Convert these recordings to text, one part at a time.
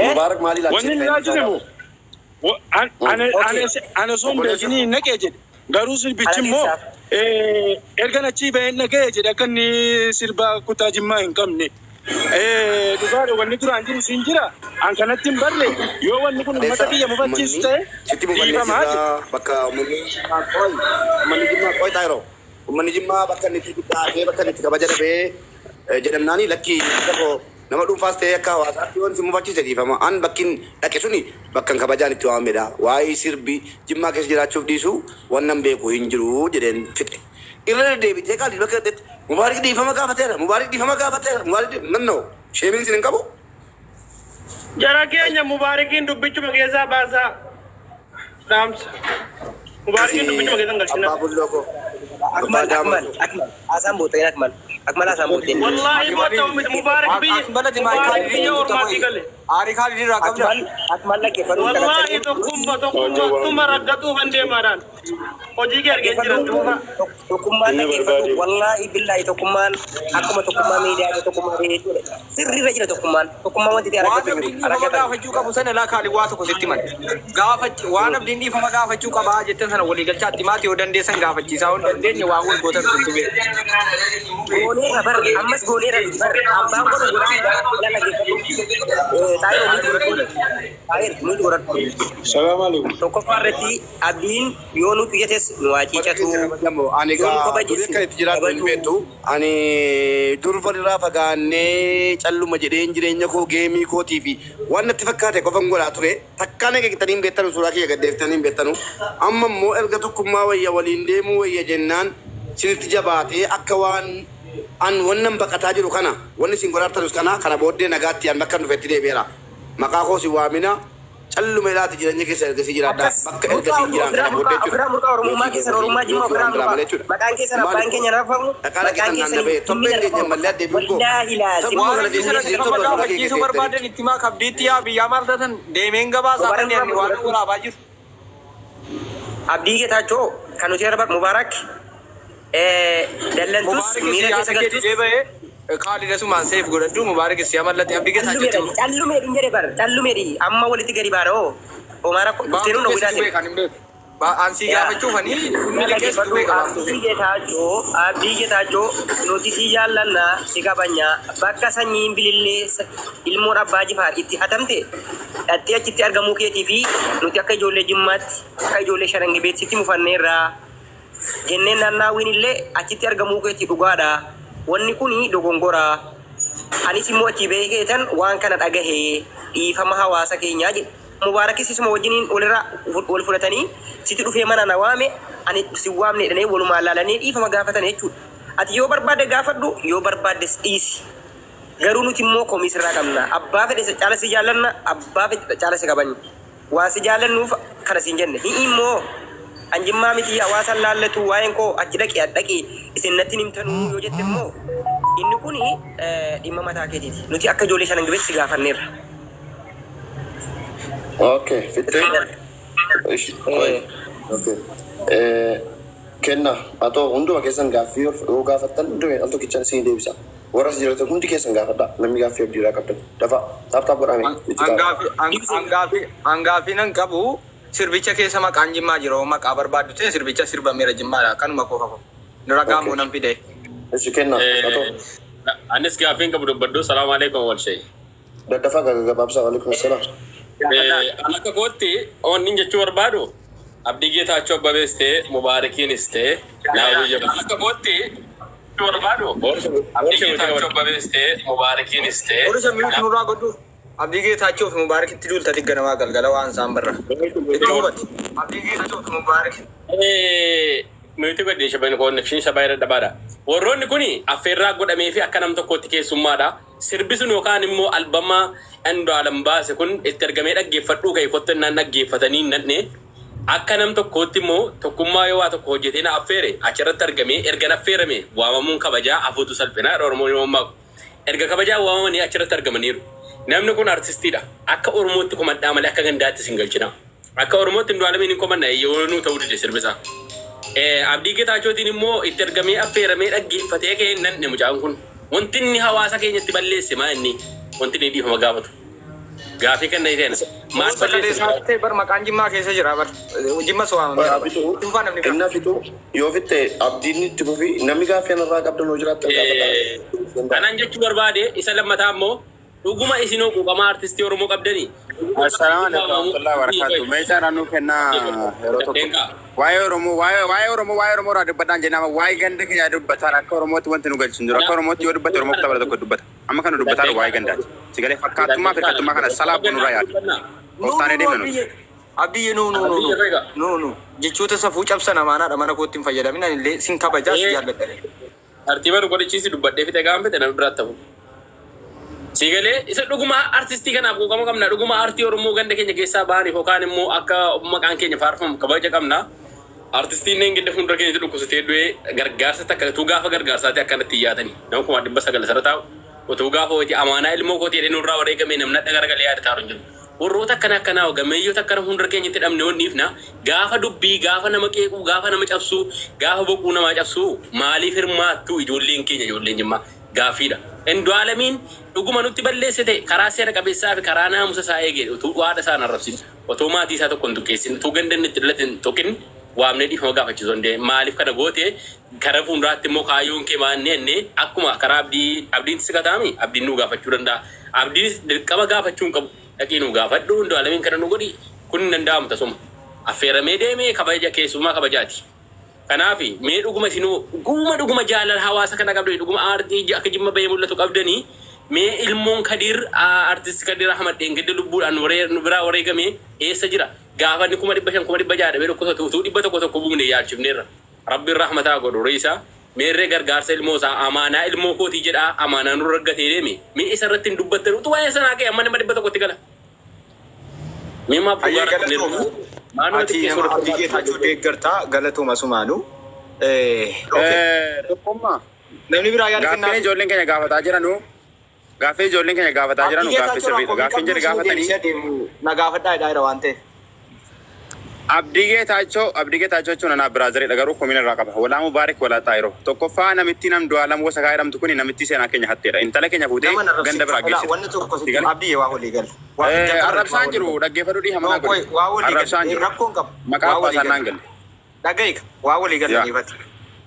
Mubaarak maal Wanni ilaalchise? inni ilaalchise moo ana osoo hin beekinii hin naqee jedhe. Garuu sirbichi immoo ergan achii bahee naqee jedhe akka inni sirba kutaa Jimmaa hin qabne. Dhugaadha, wanni duraan jiru siin jira. An kanatti hin barre, yoo wanni kun uummata kiyya mufachiisu ta'e Sitti mufannee dhiifamaa jirra jedhe. Bakka uummanni Jimmaa qoy, uummanni Jimmaa qoy xaayiroo, uummanni Jimmaa bakka inni itti guddaatee, bakka inni itti kabaja dhabee jedhamnaani, lakki tokko nama dhuunfaas ta'ee akka hawaasaatti yoon si mufachiise dhiifama. An bakkin dhaqe suni bakka kabajaan itti waamamedha. Waa'ee sirbi Jimmaa keessa jiraachuuf dhiisu wannan beeku hin jiru jedheen fixe. Irra deddeebitee qaalii bakka dhaqxetti Mubaarik dhiifama gaafateera, Mubaarik dhiifama gaafateera, Mubaarik nannoo sheemiin sin hin qabu. Jara keenya, Mubaarikiin dubbichuma keessaa baasaa. Dhaamsa. Mubaarikiin dubbichuma keessan galchina. Abbaa bulloo koo. Akmal, Akmal, Akmal, haasaan booteen Akmal, Akmal haasaan booteen. Wallaahi bootta Mubaarik biyya Akmalati Mubaarik biyya ormaatii gale. Aarii Kaalid irraa qabda. Akmal, Akmal dhaggeeffadhu. Wallaahi tokkummaa tokkummaa tuma raggatuu kan deemaadhaan. Hojii kee argee jira tuufa. Tokkummaan dhaggeeffadhu, wallaahi billaahi, tokkummaan akkuma tokkummaa miidiyaa tokkummaa jechuudha. Sirriirra jira tokkummaan, tokkummaan wanti ta'e Waan argatu abdiin jiru. dhiifama Argatan. gaafachuu qabu sana laa Kaalid waa tokko sitti male. Gaafachi waan abdiin dhiifama gaafachuu qabaa jettan sana waliigalchaatti maati yoo dandeessan gaafachiisaa, yoo hin dandeenye waan wal gootan sun tubee. Gooneerra bar, ammas gooneerra bar, abbaan godhu godhaa jira dhaggeeffadhu. Xaayiroo, nuti godhadhu. Xaayir, nuti godhadhu. Salaam alaikum. Tokkoffaa irratti abdiin yoo nuti iyyates nu haa ciicatu. Ani Yoo nu gaa kabajes durii akka itti jiraatu hin kabaju. beektu. Ani dur walirraa fagaannee calluma jedheen jireenya koo geemii kootii fi waan natti fakkaate qofan godhaa ture. Takkaan eeggatanii hin beektanu, suuraa kiyya gaddeeftanii hin beektanu. Amma immoo erga tokkummaa wayya, waliin deemuu wayya jennaan sinitti jabaatee akka waan an wannan baqataa jiru kana wanni isin godhaartanus kana kana booddee nagaatti an bakka dhufetti deebi'eera. Maqaa koo si waamina, calluma ilaati jireenya keessa ergasii jiraadha. Akkas Bakka murqaa ergasii jiraan ofirraa kana murqaa booddee ofirraa murqaa, oromummaa keessan, oromummaa Jimmaa jechuudha. ofirraa Yookiin waan biraa murqaa. malee jechuudha. Maqaan keessan abbaan Maaliif keenya rafamu dhaqaa maqaan dhaqeetan keessan naannabee dhimmi torbeen keenya rafamu. mallee adeebiin koo Wallaahi laazim. taphuma Waan kana abdii sana deemnee dhiifama torba suuraa kee gaafachiisuu gaddeeftanii. barbaadan itti maa kabdiitti yaa biyyaa maal taatan deemeen gabaasaa Mubaarak kan nurraa waan godhadhu. waraabaa jiru. Abdii Geetaachoo kan nuti arba Mubaarak dallantus Mubaarik si miira yaada keessa kee galtus didee bahee Kaalid asumaan seef godhadhu, Mubaarik si amallate Abdii Geetaachoo. Callumeedha, callumeedhi jedhe bar, callumeedhi, amma walitti gadi baana hoo homaa rakkoo dhuftee Baaftuu nu keessattuu dhowwinaa. beekan hin beeku. Ansii gaafachuufanii inni liqeessitu beeka baaftuu Abdii Geetaachoo, Abdii Geetaachoo, nuti si jaallannaa, si kabajnaa. Bakka sanyiin bilillee ilmoon abbaa Jifaar itti hatamte dhattee achitti argamuu keetii fi nuti akka ijoollee Jimmaatti, akka ijoollee Shanan Gibeetti sitti mufanneerraa jenneen, naannaawwiin illee achitti argamuu keetii dhugaadha. Wanni kuni dogongoraa. Anis immoo achii bahee keetan waan kana dhagahee dhiifama hawaasa keenyaa jedhe. Mubaarakis isuma wajjiniin walirraa wal fudhatanii sitti dhufee mana na waame, ani si waamne jedhanii walumaan laalanii dhiifama gaafatan jechuudha. Ati yoo barbaadde gaafadhu, yoo barbaaddes dhiisi. Garuu nuti immoo komii sirraa qabna. Abbaa fedhe caala si jaallanna, abbaa fedhe caala si kabajna. Waan si jaallannuuf kana siin jenne. Hi'i immoo an Jimmaa miti, hawaasaan laallatu, waa'een koo achi dhaqi dhaqi isin natti himtanuu yoo jette immoo inni kuni dhimma mataa keetiiti. Nuti akka ijoollee Shanan Gibeetti si gaafanneerra. Okay, fittee? Ish, qoy. Okay. Kenna, atoo hunduma keessan gaaffii yoo gaafattan hunduma al tokkichaan isin deebisa. Warra as jiratan hundi keessan gaafadha. Namni gaaffii abdiirraa qabdan. Dafa, tap tap godhame. Itti gaafadha. Angaafi nan qabu, sirbicha keessa maqaan Jimmaa jira, hoo maqaa barbaaddu ta'e sirbicha sirbameera Jimmaadha kanuma qofa ko. Ragaa immoo nan fide. Ishi kenna, atoo. Anis gaaffiin qabu dubbadhu. Salaamu alaikum wal shay. Daddafaa gaggabaabsaa. Waalaikum salaam. An akka kootti onni jechuu barbaadu, Abdii Geetaachoo Abbabees ta'e, Mubaarakiinis ta'e, Naawwii jedhamu. Akka kootti jechuu barbaadu, Abdii Geetaachoo Abbabees ta'e, Mubaarakiinis ta'e. Orisha mute nurraa godhu. Abdii Geetaachoo fi Mubaarakitti duulta digganamaa galgala waan isaan barra. Itti hubati. Abdii Geetaachoo fi Mubaarak. Mute godhe shaban connection isa baay'ee dadhabaadha. Warroonni kuni affeerraa godhamee fi akka nam tokkootti keessummaadha. Sirbi sun yookaan immoo albama Andu'aalam baase kun itti argamee dhaggeeffadhuu ka'e kottannaan dhaggeeffatanii nanne, akka nam tokkootti immoo tokkummaa yoo waa tokko hojjetee na affeere achirratti argamee erga na affeerame waamamuun kabajaa, hafuutu salphinaa Oromoon yoo mammaaku. Erga kabajaa waamamanii achirratti argamaniiru. Namni kun artistiidha. Akka Oromootti komadhaa malee akka gandaatti sin galchina. Akka Oromootti Andu'aalamiin hin komanna yoo nuu ta'uu dide sirbisaa. Abdii Geetaachootiin immoo itti argamee affeeramee dhaggeeffatee ka'ee nanne mucaan kun. Wanti inni hawaasa keenyatti balleesse maa inni wanti inni dhiifama gaafatu. Gaafii kan na ta'e maal balleesse? Bar maqaan Jimmaa keessa jira bar. Jimma so'aama. Dhuunfaa namni Inni fitu yoo fitte abdiin itti fufi namni gaaffii anarraa qabdan hoo jiraattan gaafadha. Kanaan jechuu barbaade isa lammataa immoo dhuguma isinoo quuqamaa artistii Oromoo qabdanii. Assalamu alaikum warahmatullahi wabarakatuh. Meeshaa naannoo kennaa yeroo tokko. Waa'ee Oromoo waa'ee Oromoo waa'ee Oromoo irraa dubbataan jennaan waa'ee ganda keenyaa dubbataan akka Oromootti wanti nu galchu hin jiru. Akka Oromootti yoo dubbate Oromoo kutaa tokko dubbata. Amma kan nu dubbataan waa'ee gandaati. Sigalee fakkaattummaa fi hirkattummaa kana salaa nurraa yaadu. Gooftaan deemna nuti. Abdiyye no no no no no jechoota safuu cabsan amaanaadha mana kootti hin fayyadamin ani illee sin kabajaa si jaalladha. Tartiiba nu godhachiisi dubbadhee fixe gaafa fixe namni biraatti hafu. Siigalee isa dhuguma artistii kanaaf quuqama qabna dhuguma artii Oromoo ganda keenya keessaa bahaniif yookaan immoo akka maqaan keenya faarfamu kabaja qabna. Artistiin inni gidda fuuldura keenyatti dhukkubsatee du'ee gargaarsa takka utuu gaafa gargaarsaati akkanatti iyyaatani. Nama 900,000 sarara taa'u utuu gaafa hojii amaanaa ilmoo kootii jedhee nurraa wareegame namni adda garagalee yaada taa'u hin jiru. Warroota akkana akkanaa gameeyyoota akkana fuuldura keenyatti dhabne wanniifna gaafa dubbii gaafa nama qeequu gaafa nama cabsuu gaafa boquu namaa cabsuu maaliif hirmaattuu ijoolleen keenya ijoolleen Jimmaa gaaffiidha. Andu'aalamiin dhuguma nutti balleesse ta'e karaa seera qabeessaa fi karaa naamusa isaa eegee utuu haadha isaa hin arrabsin otoo maatii isaa tokko hin tuqqeessin utuu ganda inni itti dhalate hin tuqin waamnee dhiifama gaafachisuu danda'e. Maaliif kana goote karaa fuulduraatti immoo kaayyoon kee maanne jennee akkuma karaa abdii abdiin si kataami abdiin nu gaafachuu danda'a. Abdiin dirqama gaafachuu hin qabu. Dhaqii nu gaafadhu Andu'aalamiin kana nu godhi kun hin danda'amu tasuma. Affeeramee deemee kabaja keessummaa kabajaati. Kanaaf mee dhuguma isinuu dhuguma dhuguma jaalala hawaasa kana qabdanii dhuguma aartii akka Jimma bahee mul'atu qabdanii mee ilmoon Kadir artist Kadir Ahmad Dheengadde lubbuudhaan nu biraa wareegame eessa jira? Gaafa inni 500,000 600,000 dhabee dhukkubsatu utuu 100 buufne yaalchifneerra. Rabbiin rahmataa godhu riisa. Meerree gargaarsa ilmoo isaa amaanaa ilmoo kootii jedhaa amaanaa nurra argatee deeme. Mee isa irratti hin dubbattan utuu waa'ee sanaa ka'e amma nama 100tti gala. Mee maaf Hayyee dhugaa galatooma. Maanuma Ati xiqqeessuu nama irratti Abdii Geetaachoo deeggartaa galatooma sumaanuu. Okay. Tokkummaa. Namni biraa yaada Gaaffii kennaa. ijoolleen keenya gaafataa jiranu gaaffii ijoolleen keenya gaafataa jiranu Abdii gaaffii Geetaachoo sirriidha. rakkoo Gaaffiin jedhe qabdu sun gaafatanii deebisee deemu na gaafadhaa jedhaa jira waan ta'eef. Abdii Geetaachoo Abdii Geetaachoo jechuun anaaf biraazareedha garuu komiin irraa qaba. Walaa Mubaarik walaa Xaayiroo. Tokkoffaa namitti nam Andu'aalam Wasakaa jedhamtu kuni namitti seenaa keenya hatteedha. Intala keenya fuutee Nama ganda narrabsiif biraa qabla geessite. wanni tokko sitti Sigale. Abdii waa walii gala. Waa jalqaba irratti waa Arrabsaan walii jiru gala. dhaggeeffadhu dhiifama No naa qoy godhi. waa walii gala. Arrabsaan jiru. Rakkoon qabu. Maqaa Waa abbaa walii isaa naan gala. galle. Dhaga'iika waa walii gala Yaa. dhiifate.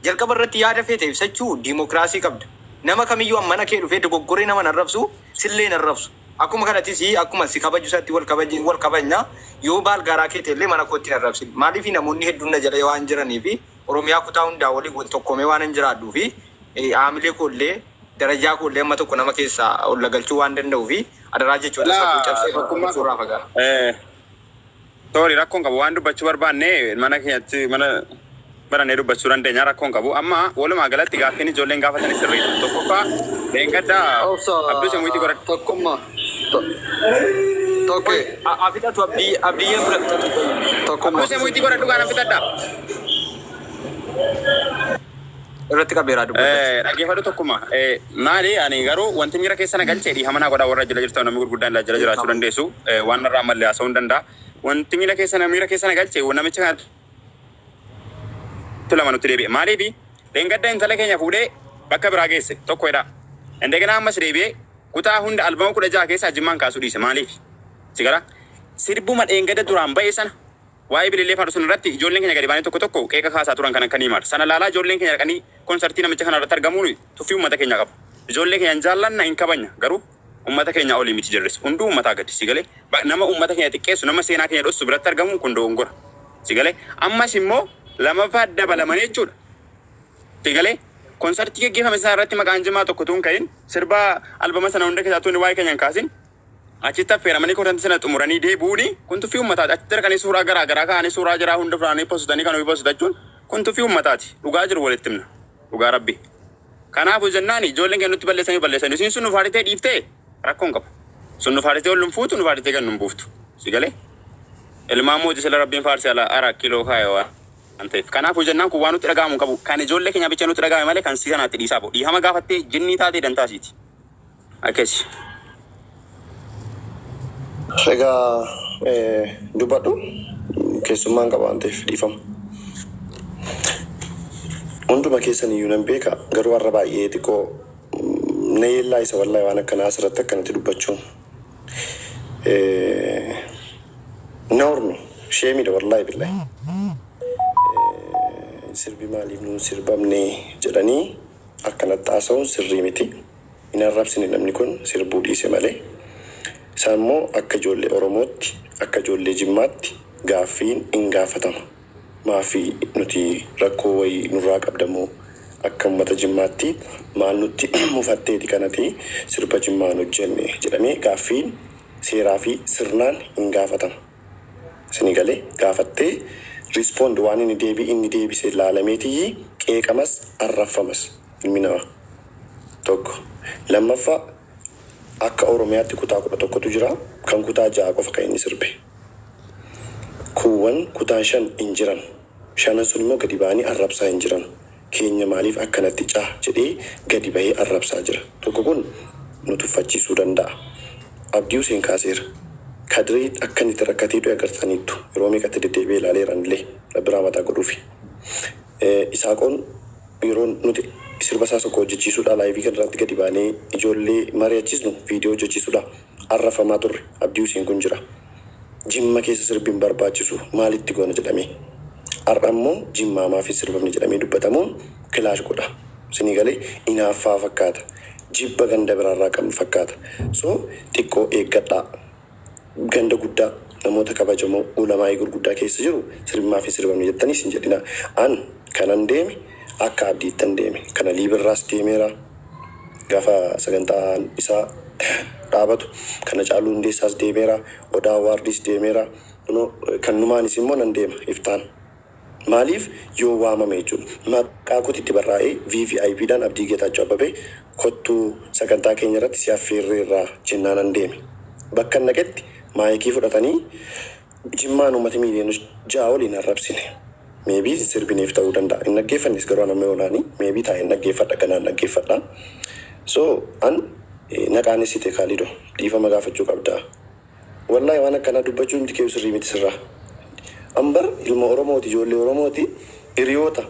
Jalqaba irratti yaada feete ibsachuu diimokiraasii qabda. Nama kamiyyuu mana kee dhufee dogoggoree nama narrabsu sillee narrabsu. Akkuma kanattis akkuma si kabaju isaatti wal kabaji wal kabajna yoo baal garaa kee ta'ellee mana kootti narrabsin. Maaliif namoonni hedduun na jala waan jiranii fi Oromiyaa kutaa hundaa walii wal tokkomee waan hin jiraadhuu fi haamilee koollee darajaa koollee amma tokko nama keessaa ol galchuu waan danda'uu fi adaraa jechoota safuu Laa cabsee tokkummaa suuraa fagaara. Toori rakkoon qabu waan dubbachuu barbaanne mana keenyatti mana barannee dubbachuu dandeenya rakkoon qabu. Amma walumaa galatti gaaffiin ijoolleen gaafatan sirriidha. Tokkoffaa leengaddaa Obsa Abduu Semuutii godhadhu. tokkummaa. Tokko Afidhatu abdii abdiyyeen bira fixatu. tokkummaa. Abduu Semuutii godhadhu gaana fixadha. Irratti qabeeraa dubbatu. Dhaggeeffadhu tokkuma. Maali ani garuu wanti miira keessa na galchee dhiifama naa godhaa warra jala jirtan namni gurguddaan jala jiraachuu dandeessu. Waan irraa ammallee haasa'uu hin danda'a. Wanti miira keessa na miira keessa na galchee namicha kana lama nutti deebi'e. Maaliif leengadda intala keenya fuudhee bakka biraa geesse tokkodha. Indeegana ammas deebi'ee kutaa hunda albama 16 keessaa Jimmaan kaasuu dhiise maaliif? Sigara sirbuma dheengadda duraan ba'e sana waa'ee bilillee faarsu irratti ijoolleen keenya gadi baanii tokko tokko qeeqa kaasaa turan kan akka niimaar. Sana laalaa ijoolleen keenya dhaqanii konsartii namicha kana irratti argamuun tuffii uummata keenya qabu. Ijoollee keenya hin jaallanna hin kabajna garuu uummata keenya olii miti jirres hunduu uummataa gadi sigalee nama uummata keenya xiqqeessu nama seenaa keenya dhossu biratti argamuun kun dogongora. Sigalee ammas immoo lamaffaa dabalamanii jechuudha. Sigalee konsartii geggeeffame sana irratti maqaan Jimmaa tokko tuun ka'in sirba albama sana hunda keessaa tuun waa'ee keenya hin kaasin achitti affeeramanii konsartii sana xumuranii deebi'uuni kun tuffii uummataati. Achitti dhaqanii suuraa garaa garaa kaa'anii suuraa jiraa hunda furaanii postutanii kan ofii postutachuun kun tuffii uummataati. Dhugaa jiru walitti himna. Dhugaa rabbi. Kanaafuu jennaan ijoolleen keenya nutti balleessanii balleessanii isin sun nu faaritee dhiiftee rakkoon qabu. Sun nu faaritee ol nu fuutu nu faaritee kan nu buuftu. Sigalee ilmaan mootii sila rabbiin faarsee ala ara kiiloo kaayee waan ta'eef. Kanaafuu jennaan kun waan nutti dhaga'amu qabu. Kan ijoollee keenya bicha nutti dhaga'ame malee kan si kanaatti dhiisaa bo'u. Dhiifama gaafattee jinnii taatee dantaasiiti. Akkasi. Egaa dubbadhu keessummaan qaba waan ta'eef dhiifama. Hunduma keessan iyyuu nan beeka garuu har'a baay'ee xiqqoo Na yeellaa isa wallahi waan akkanaa asirratti akkanatti dubbachuun. ነውር ነው። Shame dha wallahi billahi. Sirbi maaliif nuun sirbamne jedhanii akkanatti haasa'uun sirrii miti. Hin arrabsine namni kun sirbuu dhiise malee. Isaan immoo akka ijoollee Oromootti, akka ijoollee Jimmaatti gaaffiin hin gaafatama. Maafi nuti rakkoo wayii nurraa qabdamoo akka uummata Jimmaatti maal nutti mufatteeti kanati sirba Jimmaa hin hojjenne jedhamee gaaffiin seeraa fi sirnaan hin gaafatama. Isinii galee gaafattee respond waan inni deebii inni deebise ilaalameetiyyi qeeqamas arraffamas ilmi namaa. Tokko. Lammaffaa akka Oromiyaatti kutaa 11tu jira kan kutaa 6 qofa kan inni sirbe. Kuuwwan kutaan 5 hin jiran. Shanan sun immoo gadi ba'anii arrabsaa hin jiran. Keenya maaliif akkanatti caa jedhee gadi bahee arrabsaa jira. Tokko kun nu tuffachiisuu danda'a. Abdii Huseen kaaseera. Kadirii akka inni itti rakkatee du'e agartaniittu. Yeroo meeqatti deddeebi'ee ilaaleera anillee rabbi rahmataa godhuufi. Isaaqoon yeroo nuti sirba isaa tokko hojjechiisuudha live kana irratti gadi baanee ijoollee mari'achiisnu viidiyoo hojjechiisuudha arrafamaa turre Abdii Huseen kun jira. Jimma keessa sirbi hin barbaachisu maalitti goona jedhamee. Har'a immoo Jimmaa maaf hin sirbamne jedhamee dubbatamuun clash godha. Isinii galee inaaffaa fakkaata. Jibba ganda biraarraa qabnu fakkaata. So xiqqoo eeggadhaa. Ganda guddaa namoota kabajamoo ulamaa'ii gurguddaa keessa jiru sirbi maaf hin sirbamne jettanii isin jedhina. An kanan deeme akka abdiittan deeme. Kana liibirraas deemeera. Gaafa sagantaan isaa dhaabatu kana Caaluu Hundeessaas deemeera. Odaa Waardiis deemeera. Kunoo kan numaanis immoo nan deema iftaan. Maaliif yoo waamame jechuudha. Maqaa kooti itti barraa'ee VVIP dhaan Abdii Geetaachoo Abbabee kottuu sagantaa keenya irratti si affeerreerra jennaan nan deeme. Bakka naqetti maayikii fudhatanii Jimmaan uummata miiliyoona 6 oliin arrabsine. Maybe sirbineef ta'uu danda'a. Hin dhaggeeffannes garuu an amma yoonaani maybe taa'een dhaggeeffadha ganaan dhaggeeffadha. So an naqaanesite Kaalido dhiifama gaafachuu qabda. Wallahi waan akkanaa dubbachuu miti kee sirrii miti sirraa. Ambar ilma Oromooti ijoollee Oromooti hiriyoota.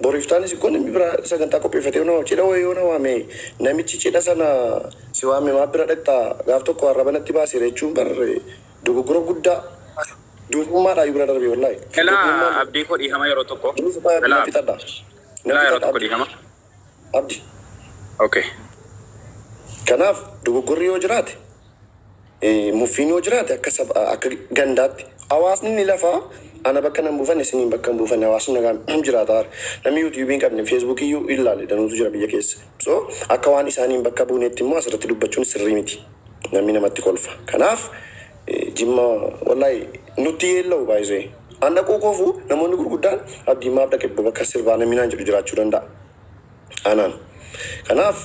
Boriiftaanis kun namni biraa sagantaa qopheeffatee nama cidha wayii yoo na waame namichi cidha sana si waame maaf bira dhaqxaa gaaf tokko arraba natti baaseera jechuun bar dogoggora guddaa duufummaadhaa bira darbe wallahi. Elaa Doofummaan abdii koo dhiifama yeroo tokko. Innis baay'ee Elaa na fixadha. Na elaa yeroo fixadha tokko Abdi. dhiifama. Abdi. Okay. Kanaaf dogoggorri yoo jiraate muffiin yoo jiraate akka saba akka gandaatti hawaasni ni lafaa ana bakka nan buufanne isiniin bakka hin buufanne hawaasni nagaan jiraata. Namni yuutuubii hin qabne feesbuukii iyyuu ilaale danuutu jira biyya keessa. So akka waan isaaniin bakka buunetti immoo asirratti dubbachuun sirrii miti. Namni namatti kolfa. Kanaaf Jimma wallahi nutti yeella'u baay'isee. An dhaquu koofuu namoonni gurguddaan abdii maaf dhaqe bakka sirbaa namni naan jedhu jiraachuu danda'a. Anaan. Kanaaf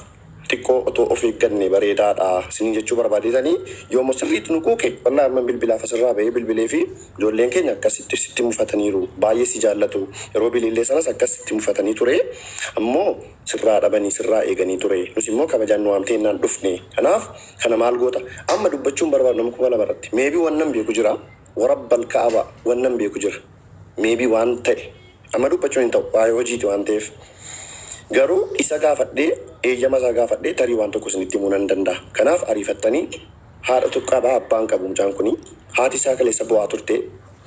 xiqqoo otoo of eegganne bareedaadha isiniin jechuu barbaadeetanii yoommoo sirriitti nu quuqe wallahi amma bilbilaaf asirraa bahee bilbilee fi ijoolleen keenya akkasitti sitti mufataniiru baay'ee si jaallatu yeroo bilillee sanas akkasitti mufatanii ture ammoo sirraa dhabanii sirraa eeganii ture nus immoo kabajaan nu waamtee innaan dhufne kanaaf kana maal goota amma dubbachuun barbaadu nama 2000 irratti maybe wannan beeku jira warabbal ka'aba wannan beeku jira maybe waan ta'e amma dubbachuun hin ta'u waa'ee hojiiti waan ta'eef. Garuu isa gaafadhee eeyyama isaa gaafadhee tarii waan tokko isinitti himuu nan danda'a. Kanaaf ariifattanii haadha tokko qabaa abbaan qabu mucaan kuni haati isaa kaleessa bu'aa turte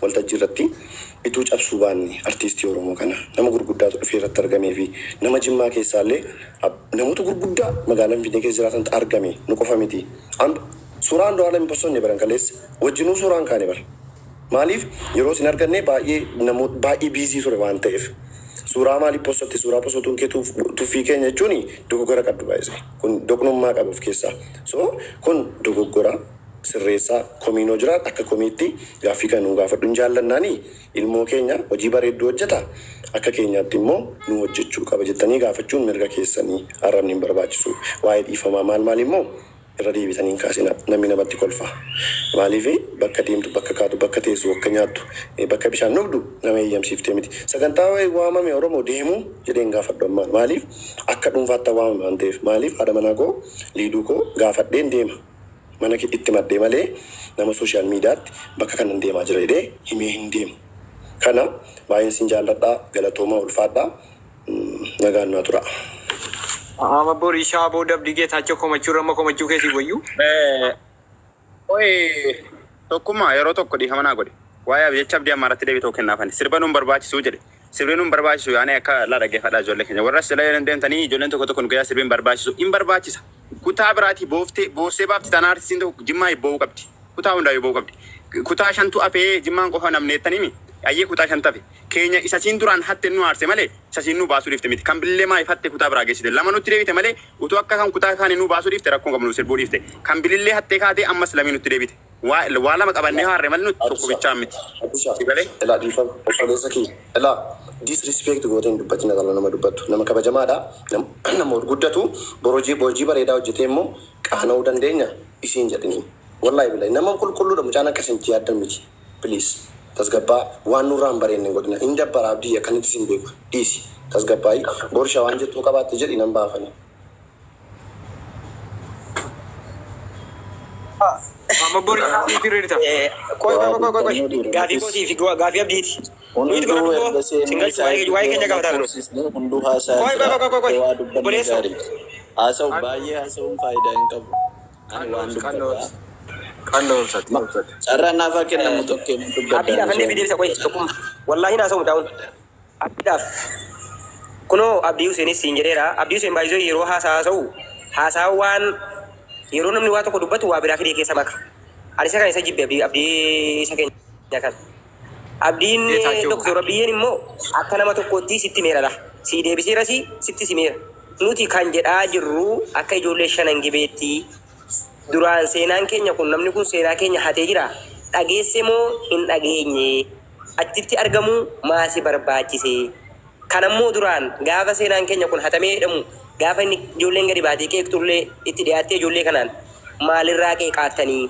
waltajjii irratti ituu cabsuu baanne artiistii Oromoo kana nama gurguddaatu dhufee irratti argamee fi nama Jimmaa keessaallee namoota gurguddaa magaalaa Finfinnee keessa jiraatantu argame nu qofa miti. Suuraa Andu'aalam hin posonne baran kaleessa wajjinuu suuraan kaane bara. Maaliif yeroo isin arganne baay'ee namoota baay'ee busy ture waan ta'eef. Suuraa maaliif postotte suuraa postotuun kee tuffii keenya jechuun dogoggora qabdu baay'isee. Kun doqnummaa qaba of keessaa. So kun dogoggora sirreessaa komiin yoo jiraate akka komiitti gaaffii kan nu gaafadhu hin jaallannaani ilmoo keenya hojii bareedduu hojjeta akka keenyaatti immoo nu hojjechuu qaba jettanii gaafachuun mirga keessanii arrabni hin barbaachisu. Waa'ee dhiifamaa maal maal immoo irra deebitanii hin kaasina namni namatti kolfa. Maaliif bakka deemtu bakka kaatu bakka teessu bakka nyaattu bakka bishaan dhugdu nama eeyyamsiiftee miti. Sagantaa wayii waamame Oromoo deemuu jedheen gaafadhu ammaan maaliif akka dhuunfaatti waamame waan ta'eef maaliif haadha manaa koo liiduu koo gaafadheen deema. Mana itti maddee malee nama social miidiyaatti bakka kanan deemaa jira jedhee himee hin deemu. Kana baay'een sin jaalladhaa galatoomaa ulfaadhaa nagaan naa tura. Amma borii shaaboo Abdii Geetaachoo komachuu irra amma komachuu keessi wayyuu. Oye, tokkummaa yeroo tokko dhiifama naa godhe. Waa'ee jecha Abdii Amaaratti deebii tokko kennaafani. Sirba nuun barbaachisuu jedhe. Sirbi nuun barbaachisu yaani akka laa dhaggeeffadhaa ijoollee keenya. Warra sila deemtanii ijoolleen tokko tokko nu guyyaa sirbi hin barbaachisu. Hin barbaachisa. Kutaa biraatii booftee boossee baafti tanaa artistiin tokko Jimmaa boo'uu qabdi. Kutaa hundaa boo'uu qabdi. Kutaa shantu hafee Jimmaan qofa namneettanii mi? Ayyee kutaa shan tafe. Keenya isa siin duraan hatte nu aarse malee isa siin nu baasuu dhiifte miti. Kan bilillee maaliif hatte kutaa biraa geessite? Lama nutti deebite malee utuu akka kan kutaa kaanii nu baasuu dhiifte rakkoon qabnu sirbuu dhiifte. Kan bilillee hattee kaatee ammas lamii nutti deebite. Waa lama qabannee haarre malee nuti tokko bichaa miti. Abdisha, Si galee? Ilaa dhiifama obboleessa kiyya. Ilaa disrespect gootee hin dubbatin dhala nama dubbattu. Nama kabajamaadha. Nama ol guddatu borojii hojii bareedaa hojjetee immoo qaana'uu dandeenya isiin jedhanii. Wallaahi billahi nama qulqulluudha mucaan akkasitti yaaddan miti. Please tasgabbaa waan nurraa hin bareenye hin godhina. Hin dabbara Abdii akkanitti sin beeku. Dhiisi tasgabbaayi. Borsha waan jettuu qabaatte jedhi nan baafani. Amma borii fireerita. Qoy qoy qoy qoy qoy. Gaafii kootii fi gaafii Abdiiti. Nuti Hunduu godhadhu erga koo seenee singalchu waa'ee keenya gaafataa jiru. lakkoofsisnee hunduu haasaa Qoy jira. qoy qoy qoy qoy. Waa dubbanne Obboleessoo. gaarii. Haasa'u baay'ee haasa'uun faayidaa hin qabu. Ani waan dubbadhaa. Qalloo obsati. Carraan naaf haa kennamu tokkee Abdiidhaaf dubbadhaa. illee deebisa qoy tokkummaa. Wallaahi naasa'u mucaa'uun. Abdiidhaaf. Kunoo Abdii Huseenis siin jedheera. Abdii Huseen baay'isoo yeroo haasaa haasa'u haasaa waan yeroo namni waa tokko dubbatu waa biraa fidee keessa maka. Ani isa kan isa jibbe Abdii Abdii isa keenya kan. Abdiin Geetaachoo. Doktor Abiyyeen immoo akka nama tokkootti sitti meeradha. Si deebiseera si sitti simeera. Nuti kan jedhaa jirru akka ijoollee shanan gibeetti duraan seenaan keenya kun namni kun seenaa keenya hatee jira. Dhageesse moo hin dhageenye? Achitti argamuu maasi barbaachise? Kanammoo duraan gaafa seenaan keenya kun hatamee jedhamu gaafa inni ijoolleen gadi baatee qeeqxullee itti dhiyaattee ijoollee kanaan maalirraa qeeqaattanii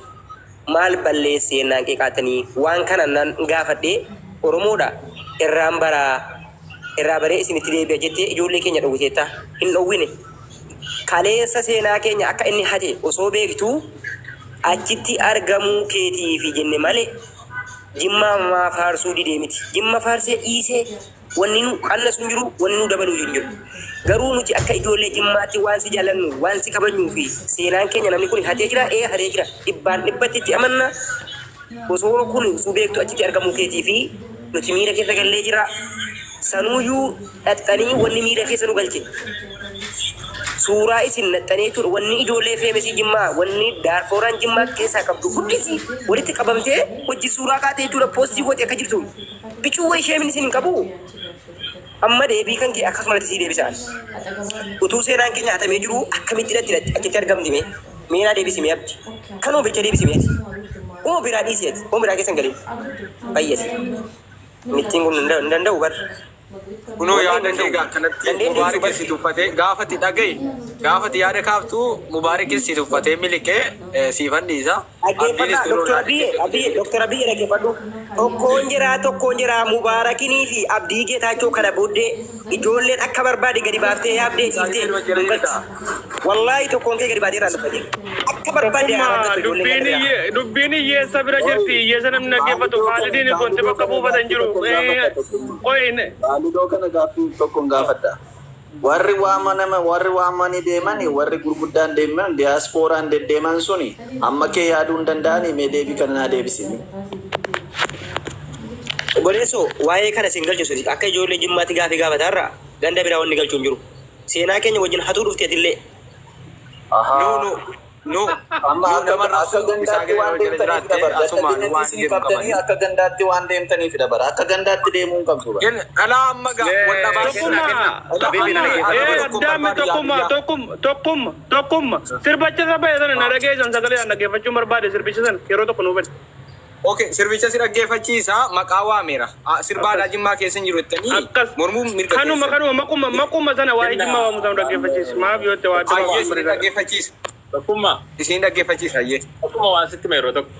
maal balleessee naan qeeqaattanii waan kana nan gaafadhee Oromoodha irraan baraa irraa baree isinitti deebi'a jettee ijoollee keenya dhowwiteetta hin dhowwine. Kaleessa seenaa keenya akka inni hate osoo beektuu achitti argamuu keetiifi jenne malee Jimmaa maa faarsuu didee miti. Jimma faarsee dhiisee wanni nu qannasu hin jiru, wanni nu dabaluu hin jiru. Garuu nuti akka ijoollee Jimmaatti waan si jaalannu, waan si kabajnuu fi seenaan keenya namni kun hatee jira, ee hatee jira. Dhibbaan dhibbatti itti amanna. Osoo kun osoo beektu achitti argamuu keetii fi nuti miira keessa gallee jira. Sanuuyyuu dhaxxanii wanni miira keessa nu galche. Suuraa isin naxxanii jechuudha wanni ijoollee feemesii Jimmaa wanni daarfooraan Jimmaa keessaa qabdu hundisi walitti qabamtee hojii suuraa kaatee jechuudha poostii goote akka jirtu. Bicuu wayii sheemin isin hin qabu. Amma deebii kan kee akkasumatti sii deebisaan. Utuu seenaan keenya hatamee jiru akkamitti hidhatti achitti argamti mee? Meenaa deebisi mee Abdi? Kanuma bicha deebisi mee ati? Uma biraa dhiisi ati. Uma biraa keessa hin galin. Bayyasi. Mittiin kun hin danda'u bar. Kunoo Wallahi yaada hin kee danda'u. akkanatti Dandeen deebisuu Mubaarakis bar. si tuffatee gaafati dhaga'i gaafati yaada kaaftu Mubaarakis si tuffatee miliqee siifan dhiisa. Abdiinis Dhaggeeffadhaa kunoo Doktor yaada Abiyye kee Abiyye Doktor Abiyye dhaggeeffadhu. Tokkoon jira tokkoon jira Mubaarakinii fi Abdii Geetaachoo kana booddee ijoolleen akka barbaade gadi baaftee yaabdee dhiiftee jala hin jirta. galchu. Wallaahi tokkoon kee gadi baatee irraa dubbate. Akka barbaade haa Tokkummaa argattu ijoolleen dubbiin kana biraa. iyyee dubbiin hiyyeessa bira jirti hiyyeessa namni dhaggeeffatu Maalidoo kana Khaalidiin wanti maalidoo bakka kana buufatan gaaffii jiru. tokko gaafadha tokkummaa. Qoy Maalidoo kana gaaffii tokko gaafadha. Warri waamanama warri waamanii deemani warri gurguddaan deeman diyaaspooraan deddeeman suni amma kee yaaduu hin danda'ani mee deebii kana naa deebisini. Obboleessoo waa'ee kana sin galchu suni akka ijoollee Jimmaatti gaafii gaafataarra ganda biraa wanni galchu hin jiru. Seenaa keenya wajjin hatuu dhufteetillee No no no Amma no akka nama akka raabsu isaa gandaatti gadi waan jala deemtaniif jiraatte dabar asumaan dadhabina waan isin jedhu qabdanii qabani. akka gandaatti waan deemtaniif dabar akka gandaatti deemuu hin qabdu bara. Dhalaa amma gaa wal dhabaa Kenna Tokkummaa kenna. Habibi na tokkummaa dhaggeeffadhu. ee tokko addaammi barbaadu tokkummaa yaadiyyaa. tokkummaa tokkummaa tokkummaa sirbacha isa ba'e sana na dhageessan sagalee aan dhaggeeffachuun barbaade sirbicha sana yeroo tokko nuu bade. Okay, sirbicha si dhaggeeffachiisa maqaa waameera. Sirba aadaa Jimmaa keessa hin jiru jettanii Akkas mormuun mirga kanuma keessan. kanuma maquma maquma sana waa'ee Jimmaa waamu sana dhaggeeffachiisi maaf yoo ta'e waa adda Ayyee waan isin bareedaadha. dhaggeeffachiisa. Tokkummaa Isin dhaggeeffachiisa ayyee. tokkummaa waan sitti hima yeroo tokko.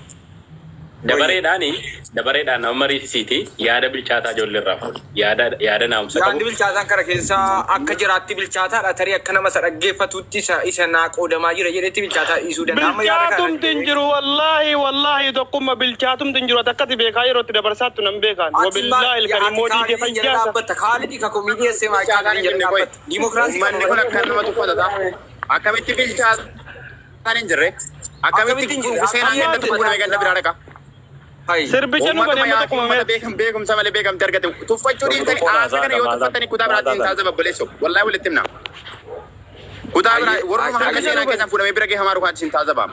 Dabareedhaan nama mariisiiti yaada bilchaataa ijoollee irraa fuudhu. Yaada naamusa Yaadni qabu. bilchaataan kana keessaa akka jiraatti bilchaataadha. Tarii akka nama isa dhaggeeffatutti isa naa qoodamaa jira jedhetti bilchaataa dhiisuu danda'a. Amma yaada kana Bilchaatumti hin jiru, wallaahi, wallaahi, tokkummaa bilchaatumti hin jiru. Ati akkati beekaa yeroo itti dabarsaattu nan beekaan. Ati Wabillaahi ilkanii mootii kee Kaalidin jala fayyaasa. dhaabbata. Kaalidi ka komii dhiyeessee maa Bilchaataan Kaalidin hin jala jirre qoy. dhaabbata. Diimokiraasii Uummanni kun kana akka nama tuffata. Akkamitti bilchaataan hin jirre? Akkamitti Akkamitti hin jirre? seenaan ganda tokko fuudhamee ganda biraa dhaqa? Hai. Sirbicha nu Uummatuma bane amma yaa'ii tokkuma uummata mee. beekam beekumsa malee beekamte argate. Tuffachuu dhiiftanii haasa kana yoo tuffattanii kutaa biraatiin hin taasisa babboleessu. Wallaahi walitti himna. Kutaa biraa warruma harka Ayyee seenaa keessan fuudhamee bira geeffamaa dhufaatti hin taasisa.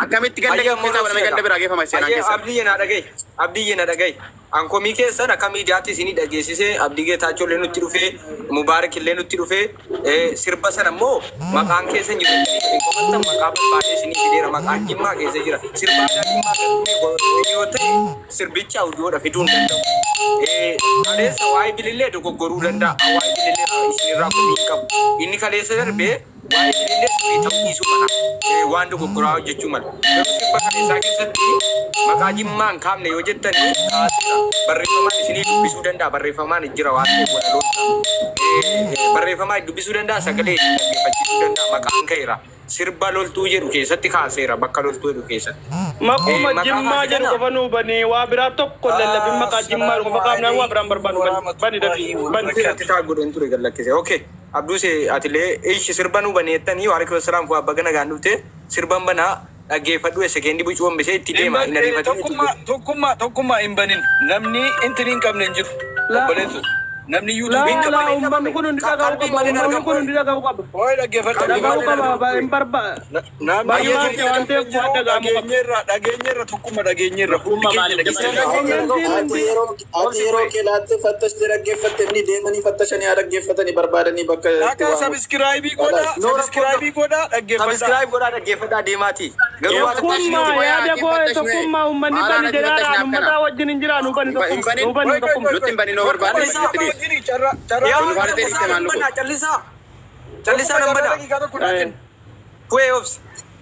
Akkamitti ganda Ayyee ammoo keessaa fuudhamee ganda biraa geeffama seenaan Ayyee keessan? Abdii na dhaga'i. Abdii na dhaga'i. Ankomii keessan akka miidiyaatti isinii dhageessisee Abdii Geetaachoo illee nutti dhufee Mubaarak illee nutti dhufee sirba sana immoo maqaan keessan jiru hin qofattan maqaa barbaadee isinii fideera maqaan Jimmaa keessa jira. Sirba aadaa Jimmaa kan dhume yoo ta'e sirbicha audiyoodha fiduu hin danda'u. Kaleessa waa'ee bilillee dogoggoruu danda'a. Waa'ee bilillee isinirraa komii hin qabu. Inni kaleessa darbee waa'ee bilillee sirrii ta'uu dhiisuu mala. Waan dogoggoraa hojjechuu mala. Garuu sirba kaleessaa keessatti maqaa Jimmaa hin kaafne yoo jettanii kaaseera. Barreeffamaan isinii dubbisuu danda'a. Barreeffamaan jira waan ta'eef walaloon isaa. Barreeffamaan dubbisuu danda'a. Sagalee isin dhaggeeffachiisuu danda'a. Maqaan ka'eera. Sirba loltuu jedhu keessatti kaaseera. Bakka loltuu jedhu keessatti. Maquma Maqaa Jimmaa kaase jedhu kana qofa nuu bani, waa biraa tokko lallabin maqaa Jimmaa qofa qaamnaan waa biraan barbaadu bani bani dafi bani. Ati taa godhan ture gallakkise. Okay. Abduuse atilee ishi sirba nu baneettanii waalaikum salaam fu abba gana gaan dhufte sirban banaa dhaggeeffadhu sekeendii bucuu hambisee itti deema hin ariifatin itti Tokkummaa tokkummaa tokkummaa hin banin namni intini hin qabne hin jiru. Obboleessu namni Laa yuutuubii hin laa qabne. uummanni kun hundi dhaga'uu Qalbii qaba. malee hin Uummanni argamu. kun hundi dhaga'uu qaba. Waa'ee dhaggeeffadhu. Dhaga'uu Qalbii qaba malee hin barbaadu. Namni Baay'ee yuutuubii waan hin ta'eef qabne waan hin jiru. dhaga'amuu qaba. Dhageenyeerra dhageenyeerra tokkummaa dhageenyeerra hundi Tokkummaa keenya maaliif dhageenyeerra. dabalee? Koomentiiin Ati hundi yeroo ati yeroo kee laattee fattashte dhaggeeffatte inni deemanii fattashanii haa dhaggeeffatanii barbaadanii bakka itti Akka waamu. sabiskiraayibii godhaa Kalaas. No rakkoo sabiskiraayibii godhaa dhaggeeffadhaa. Sabiskiraayib godhaa dhaggeeffadhaa deemaati. Garuu waa tokko isin tokkummaa yaada koo Fattashne. tokkummaa uummanni Maal bani haadha jedhaadhaan fattashne uummataa akkana? wajjin hin jiraanu bani Hin tokkummaa banin nuu bani Wait, wait, tokkummaa. wait, nutti hin wait. banin yoo barbaadne Tokkummaa nutti dhiisi. wajjin carraa carraa Yaa Kun faana ta'e callisaa maal nan nu banaa callisaa. Callisaa tokkummaa nan carraa banaa. daqiiqaa tokko naa kenni. Fu'ee obsi.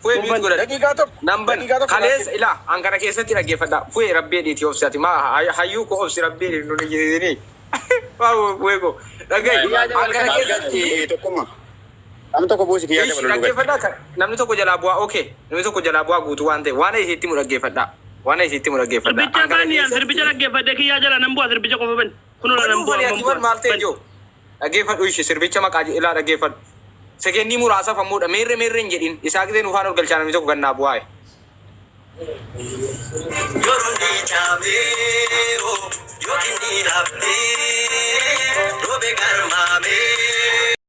Fu'ee Nuu miit bani. godhadhu. Daqiiqaa tokko Nan bana. daqiiqaa tokko naa Kaleessa kenni. ilaa an kana keessatti dhaggeeffadha. Fu'ee rabbee dhiiti obsi ati maa hayyuu koo obsi rabbee dhiiti nuni jedhini. Waa fu'ee koo. Dhaga'i Kiyyaa an jabal kana kana keessatti galchi tokkummaa. Namni tokko buusi kiyyaa Ishi jabal ol galchi. dhaggeeffadhaa kan namni tokko jalaa bu'aa okay namni tokko jalaa bu'aa guutuu waan ta'e waan isitti mu dhaggeeffadhaa waan isitti mu dhaggeeffadhaa Sirbicha an kana bani keessatti sirbicha dhaggeeffadhe kiyyaa jala nan bu'a sirbicha qofa bani. Kunoo nan banuu bu'a bani amman ati bar bu'a. maal ta'e Bani. joo dhaggeeffadhu ishi sirbicha maqaa ilaa dhaggeeffadhu sekendii muraasaaf ammoodha meerre meerre hin jedhin isaa gisee nufaan ol galchaa namni tokko gannaa bu'aa. Yookiin ni haftee roobe garmaamee.